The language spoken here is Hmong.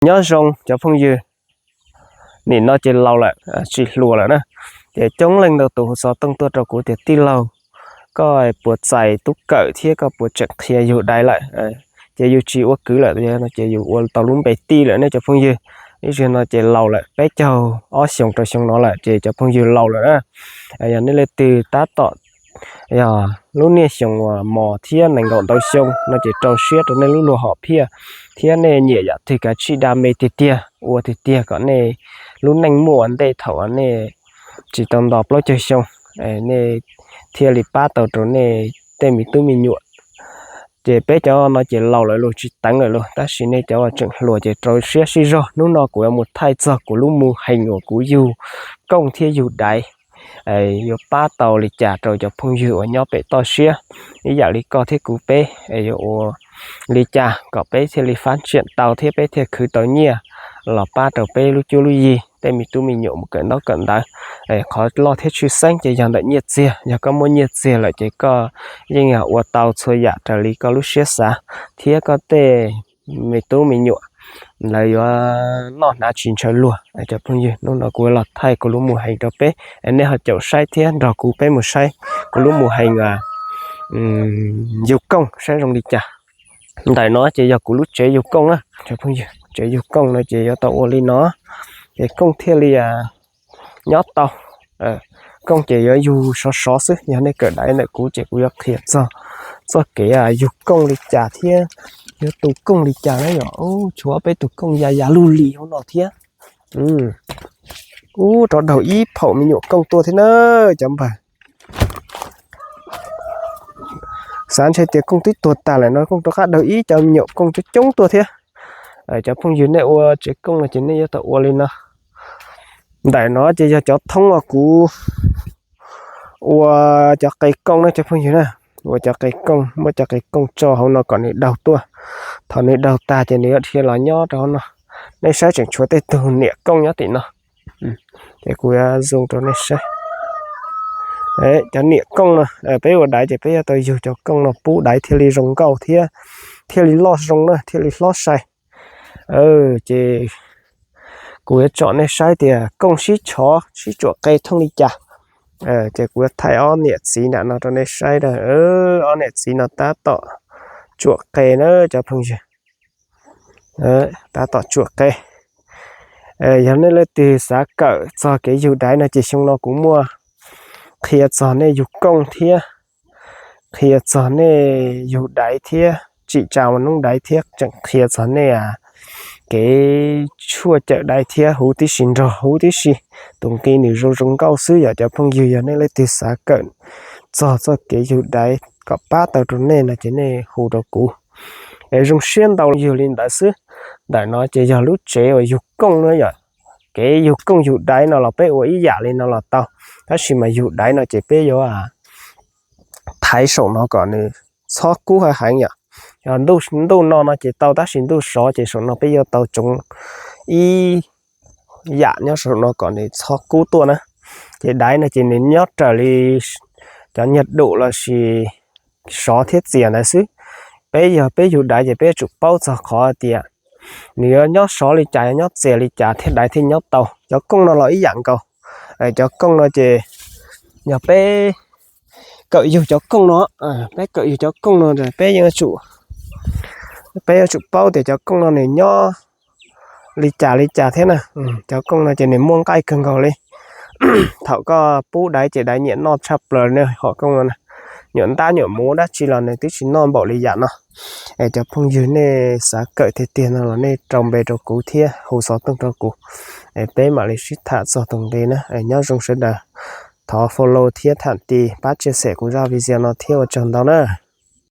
Nyob zoo cov phooj ywg, nim no ces laus lawm, tsis hluas lawm na. Ces coob leej ntau tus hu xov tooj tuaj rau kuv tias tij laug, koj puas txais tub kawm thiab koj puas tseem qhia yug daiv lawm? Ces yus tsis ua kwv lawm no ces yus ua tau lub npe tij lawm ne cov phooj ywg. Ib zaug no ces laus lawm peb caug ob xyoos rau xyoo no lawm ces cov phooj ywg laus lawm na. Yog nej leej twg tab tom yog lub niaj xyoo uas mos thiab nees nkaum ntau xyoo no ces rau siab rau nej lub luag hom phiaj thiab nej nyiam yam twg kav tsij da me tiag tiag ua tiag tiag kom nej lub neej muaj ua ntej thaum nej tsis tau nto plaub caug xyoo, nej thiaj li pab tau rau nej tej me tub me nyuam. Ces peb cov no ces laus lawm los tsis teev lawm los, tab sis nej cov uas tseem hluas ces rau siab sib zog. Hnub no kuv yuav mus thaij txog kuv lub mus hees uas kuv yug kooj thiab yug daiv, yuav pab tau li cas rau cov phooj ywg uas nyob pem toj siab ib yam li koj thiab kuv peb, yuav ua li cas kom peb thiaj li fab tsiam tau thiab peb thiaj khwv tau nyiaj los pab rau peb lub cuab lub yig tej me tub me nyuam mus kawm ntaub kawm ntawv. Qhov loj thiab tshwj xeeb ces yog ntawm nyiaj txiag, yog koj muaj nyiaj txiag lawm ces koj yeej ua tau txhua yam raws li koj lub siab xav thiab koj tej me tub me nyuam lawv yuav noj hnav tsis ntshaw luag. Cov phooj ywg, hnub no kuv los thaij kuv lub mus hees rau peb, nej ho caum saib thiab nrog kuv peb mus saib kuv lub mus hees yug kooj saib zoo li cas. Ntawm no ces yog kuv lub tsev yug kooj na cov phooj ywg. Tsev yug kooj no ces yuav tau ua li no, ces kooj thiaj li nyob tau. Kooj ces yuav yug sov sov xwb, yog nej kawm daiv ntawm kuv ces kuv yuav qhia txog txoj kev yug kooj li cas thiab yuav tu kooj li cas na yom. Tshuav peb tus kooj ya ya lug li hauv no thiab. Ub, rov daug ib phaum me nyuam kooj tuaj thiab na cov npawg. Xav ntshe tias kooj twb tuag tag lawm no, kooj rov qab daug ib co me nyuam kooj coob coob tuaj thiab. Cov phooj ywg, nej ua tsev kooj no ces nej yuav tau ua li no. Ntawm no ces yog cov thoob uas kuv ua cov qe kooj na cov phooj ywg na. Ua cov qe kooj, muab cov qe kooj tso hauv no kom nws daug tuaj. Thaum nws daug tag ces nws yuav dhia los nyob rau hauv no. Nej saib tseem tshuav tej tug niam kooj nyob tim no. Ces kuv yuav zoom rau nej saib. Cov niam kooj no, peb ua daiv ces peb yuav tau yug cov kooj no pub daiv thiaj li zoo nkauj thiab thiaj li loj zoo na, thiaj li hlob sai. Ces kuv yuav tsom nej saib tias kooj sib tshov sib tsuam qe thooj li cas. Ces kuv yuav thaij ob niam txiv nram no rau nej saib. Ob niam txiv no tab tom tsuam qe na cov phooj ywg. Tab tom tsuam qe. Yog nej leej twg xav kawm txog kev yug daiv no ces xyoo no kuv muaj qhia txog nej yug kooj thiab qhia txog nej yug daiv thiab tsim tsa ua noob daiv thiab tseem qhia txog nej kev tshuaj cawm daiv thiab huv tib si, nrog huv tib si. Tus nqi nws zoo zoo nkauj xwb yom cov phooj ywg. Yog nej leej twg xav kawm txog txoj kev yug daiv kom pab tau rau nej no ces nej hu rau kuv. Es zoo siab ntau yug li ntawd xwb. Ntawm no ces yog lub tsev uas yug kooj na yom. Kev yug kooj yug daiv no los peb ua ib yam li no los tau, tab sis mas yug daiv no ces peb yuav thaiv saum no kom nws txhob kub heev heev yom. Yog ntuj no no ces tau, tab sis ntuj sov ces saum no peb yuav tau tsoov ib yam nyob saum no kom nws txhob kub tuaj na. Ces daiv no ces nws nyob raws li cov nyuag dum lossis sov thiab txias ntawd xwb. Peb yog peb yug daiv ces peb yuav tsum paub txog qhov tias nws yuav nyob sov li cas, yuav nyob txias li cas thiab daiv thiaj nyob tau. Cov kooj no los ib yam nkaus. Cov kooj no ces yog peb kawm yug cov kooj no, peb kawm yug cov kooj no peb yuav tsum, peb yuav tsum paub tias cov kooj no nws nyob li cas li cas thiab na. Cov kooj no ces nws muaj nqaij kawg nkaus li. Thaum koj pub daiv ces daiv nyiam noj tshaj plaws ne, hom kooj no. Nyuam ntab nyuam muv dab tsi los nws twb tsis noj npaum li yam no. Es cov phooj ywg nej xav kawm tiag tiag no los nej rau npe rau kuv thiab hu xov tooj rau kuv, es peb mam li sib tham txog tus nqi na. Nyob zoo sawv daws, thov follow thiab tham tis pab share kuv zaj video no thiab ua tsaug ntau na.